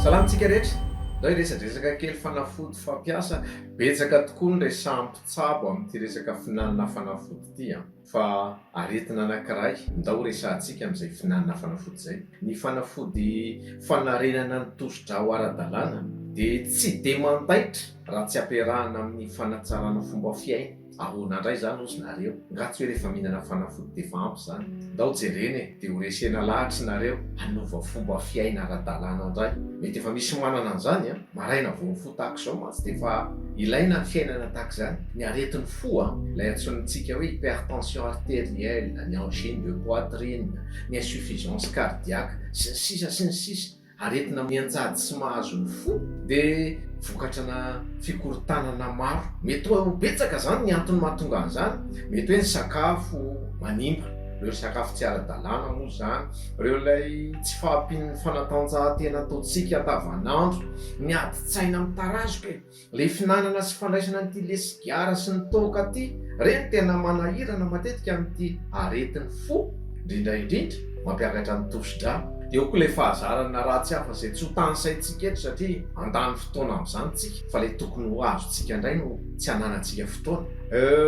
Salama tsika rehetra! Ndao hiresadresaka kely fanafody fampiasa. Betsaka tokoa ny resaham-pitsabo amin'ity resaka fihinanana fanafody ity an! Fa aretina anankiray, ndao resahantsika amin'izay fihinanana fanafody izay. Ny fanafody fanarenana ny tosi-drà ho ara-dalàna dia tsy dia mandaitra raha tsy ampiarahana amin'ny fanatsarana fomba fiaina. Ahoana indray izany hozy nareo? Nga tsy hoe rehefa mihinana fanafody dia efa ampy izany? Ndao jerena e! Dia ho resena lahatra nareo hanova fomba fiaina ara-dalàna indray. Mety efa misy manana an'izany an! Maraina vao mifoha tahaka izao mantsy dia efa ilaina ny fiainana tahaka izany. Ny aretin'ny fo an, ilay antsointsika hoe hypertension artérielle, ny angine de poitrine, ny insuffisance cardiaque, sy ny sisa sy ny sisa, aretina mianjady sy mahazo ny fo dia vokatrana fikorontanana maro. Mety ho betsaka izany ny antony mahatonga an'izany, mety hoe ny sakafo manimba, ireo sakafo tsy ara-dalàna moa izany, ireo ilay tsy fahampian'ny fanatanjahantena ataontsika andavanandro, ny adin-tsaina mitarazoka e! Ilay fihinanana sy fandraisana an'ity le sigara sy ny toaka ity, ireny tena manahirana matetika amin'ity aretin'ny fo, indrindra indrindra mampiakatra ny tosi-drà. Dia eo koa ilay fahazarana ratsy hafa izay tsy ho tanisaintsika eto satria handany fotoana amin'izany tsika fa ilay tokony ho azontsika indray no tsy hananantsika fotoana.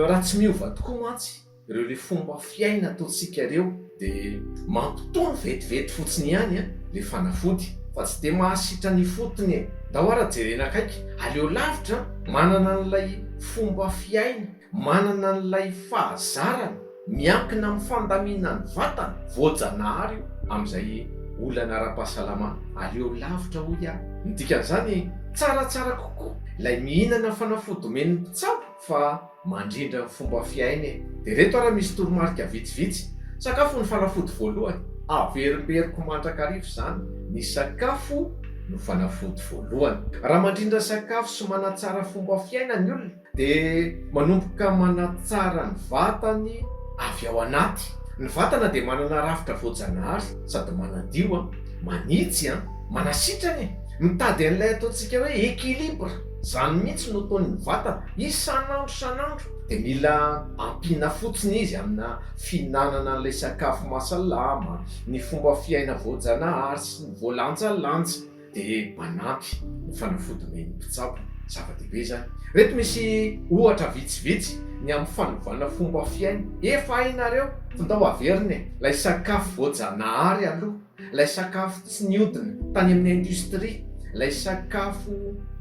Raha tsy miova tokoa mantsy Ireo le fomba fiaina ataontsika ireo de mampitony vetivety fotsiny ihany an le fanafody fa tsy de mahasitrana ifotony e! Ndao ara jerena akaiky, aleo lavitra an, manana an'ilay fomba fiaina, manana an'ilay fahazarana, miankina amin'ny fandaminan'ny vatana, voajanahary io, amin'izay olana ara-pahasalamana, aleo lavitra hoy aho. Ny dikan'izany tsaratsara kokoa ilay mihinana fanafody omen'ny mpitsabo fa mandrindra ny fomba fiaina e! Dia ireto ara misy toromarika vitsivitsy. Sakafo ny fanafody voalohany. Averimberiko mandrakariva izany, ny sakafo no fanafody voalohany. Raha mandrindra sakafo sy manatsara fomba fiaina ny olona dia manomboka manatsara ny vatany avy ao anaty. Ny vatana dia manana rafitra voajanahary sady manadio an, manitsy an, manasitrana e! Mitady an'ilay ataontsika hoe équilibre. Zany mihitsy no ataon'ny vatana isan'andro isan'andro dia mila ampiana fotsiny izy amina fihinanana an'ilay sakafo mahasalama, ny fomba fiaina voajanahary sy ny voalanjalanja dia manampy ny fanafody omen'ny mpitsabo. Zava-dehibe izany. Ireto misy ohatra vitsivitsy ny amin'ny fanovana fomba fiaina efa hainareo fa ndao averina e! Ilay sakafo voajanahary aloha. Ilay sakafo tsy niodina tany amin'ny industrie, ilay sakafo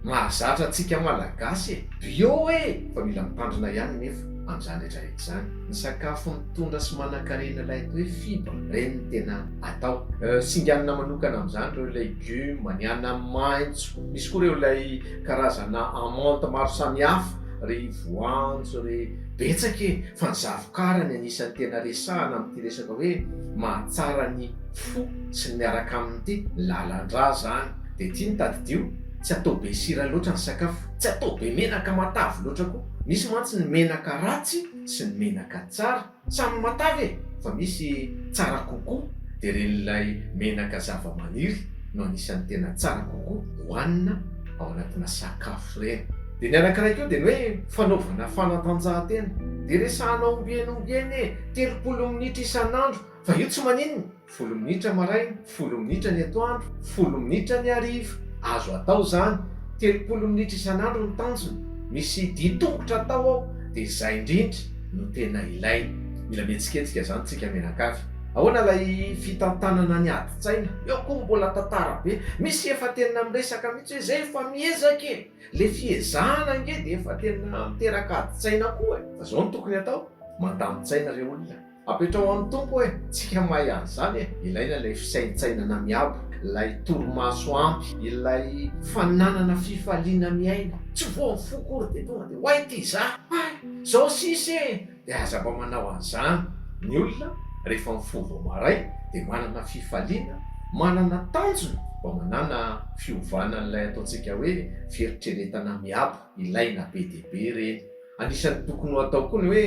mahazatra antsika Malagasy e! Bio e! Fa mila mitandrina ihany anefa amin'izany rehetra rehetra izany. Ny sakafo mitondra sy manankarena ilay atao hoe fibre, ireny no tena atao. Singanina manokana amin'izany ireo legioma, ny anamaitso, misy koa ireo ilay karazana amande maro samihafa, ry voanjo, ry. Betsaka e! Fa ny zavokà ary ny anisan'ny tena resahana amin'ity resaka hoe mahatsara ny fo sy ny miaraka aminy ity, ny lalan-drà zany. Dia ity no tadidio, tsy atao be sira loatra ny sakafo, tsy atao be menaka matavy loatra koa. Misy mantsy ny menaka ratsy sy ny menaka tsara. Samy matavy e! Fa misy tsara kokoa, dia ireny ilay menaka zavamaniry no anisan'ny tena tsara kokoa hohanina ao anatina sakafo ireny. Dia ny anankiray koa dia ny hoe fanaovana fanatanjahantena. Dia resahana ombieny ombieny e! 30 minitra isan'andro, fa io tsy maninona, 10 minitra maraina, 10 minitra ny atoandro, 10 minitra ny hariva. Azo atao izany. 30 minitra isan'andro ny tanjona. Misy dian-tongotra atao ao, dia izay indrindra no tena ilaina. Mila mihetsiketsika izany tsika mianakavy. Ahoana ilay fitantanana ny adin-tsaina? Eo koa mbola tantara be. Misy efa tena miresaka mihitsy hoe izay efa miezaka e! Le fiezahana ange dia efa tena miteraka adin-tsaina koa e! Fa zao no tokony atao, mandamin-tsaina re olona, apetrao amin'ny Tompo e! Tsika mahay an'izany e! Ilaina ilay fisaintsainana miabo, ilay torimaso ampy, ilay fananana fifaliana miaina, tsy voa ny fo akory dia tonga dia oay ty za! Hay! Zao sisa e! Dia aza mba manao an'izany ny olona rehefa mifoha vao maraina dia manana fifaliana, manana tanjona, mba manana fiovana an'ilay ataontsika hoe fieritreretana miabo, ilaina be dia be ireny. Anisan'ny tokony ho atao koa ny hoe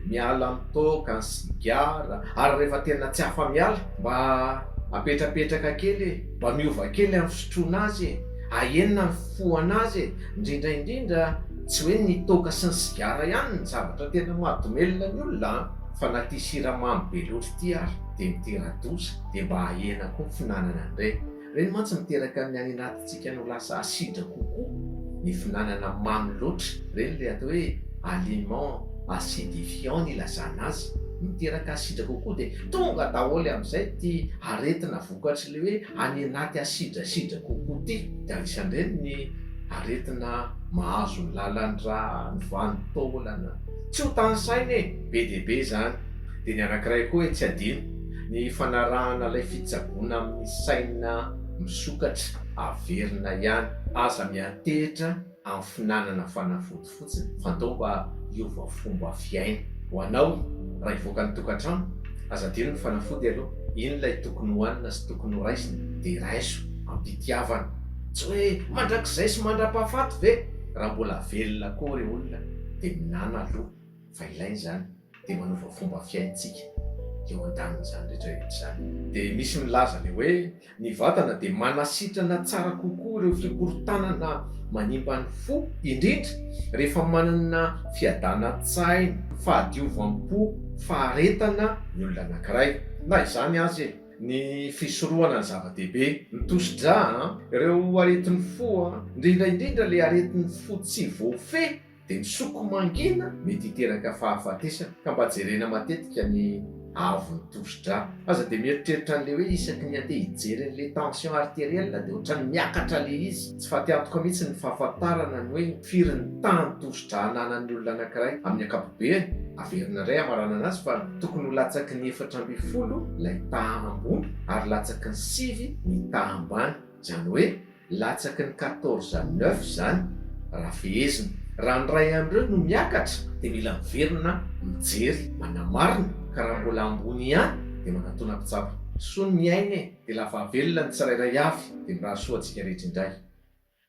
miala amin'ny toaka, ny sigara, ary rehefa tena tsy afa-miala mba apetrapetraka kely e, mba miova kely amin'ny fisotroana azy e, ahenina ny fifohana azy e, indrindra indrindra Tsy hoe ny toaka sy ny sigara ihany ny zavatra tena mahadomelina ny olona an! Fa na ity siramamy be loatra ity ary dia mitera-doza dia mba ahena koa ny fihinanana an'ireny. Ireny mantsy miteraka ny any anatintsika any ho lasa asidra kokoa ny fihinanana mamy loatra. Ireny ilay atao hoe aliment acidifiant ny ilazana azy. Miteraka asidra kokoa dia tonga daholo amin'izay ity aretina vokatr'ilay hoe any anaty asidrasidra kokoa ity. Dia anisan'ireny ny aretina mahazo ny lalan-drà, ny vanin-taolana. Tsy ho tanisaina e! Be dia be izany. Dia ny anankiray koa hoe tsy adino, ny fanarahana ilay fitsaboana amin'ny saina misokatra, averina ihany. Aza miantehitra amin'ny fihinanana fanafody fotsiny fa ndao mba hiova fomba fiaina. Ho anao, raha hivoaka ny tokantrano, aza adino ny fanafody aloha, iny ilay tokony hohanina sy tokony horaisina dia raiso am-pitiavana. Tsy hoe mandrakizay sy mandra-pahafaty ve? Raha mbola velona koa re olona dia mihinàna aloha fa ilaina izany. dia manova fomba fiaintsika eo andanin'izany rehetra rehetra izany. Dia misy milaza ilay hoe ny vatana dia manasitrana tsara kokoa ireo fikorontanana manimba ny fo, indrindra rehefa manana fiadanan-tsaina, fahadiovam-po, faharetana ny olona anankiray. Na izany aza e, ny fisorohana ny zava-dehibe, ny tosi-drà, ireo aretin'ny fo, indrindra indrindra ilay aretin'ny fo tsy voafehy, Dia ny soko mangina mety hiteraka fahafatesana, ka mba jerena matetika ny haavon'ny tosi-drà. Aza dia mieritreritra an'ilay hoe isaky ny handeha hijery an'ilay tension artérielle dia ohatran'ny miakatra ilay izy. Tsy faty antoka mihitsy ny fahafantarana ny hoe firy ny tahan'ny tosi-drà ananan'ny olona anankiray. Amin'ny ankapobeny, averina indray hamaranana azy fa tokony ho latsaky ny 14 ilay taha ambony ary latsaky ny sivy ny taha ambany. Izany hoe Latsaky ny quatorze neuf izany raha fehezina. Raha ny iray amin'ireo no miakatra dia mila miverina mijery, manamarina, ka raha mbola ambony ihany dia manatona mpitsabo. Soa ny miaina e! Dia lava velona ny tsirairay avy dia mirary soa antsika rehetra indray.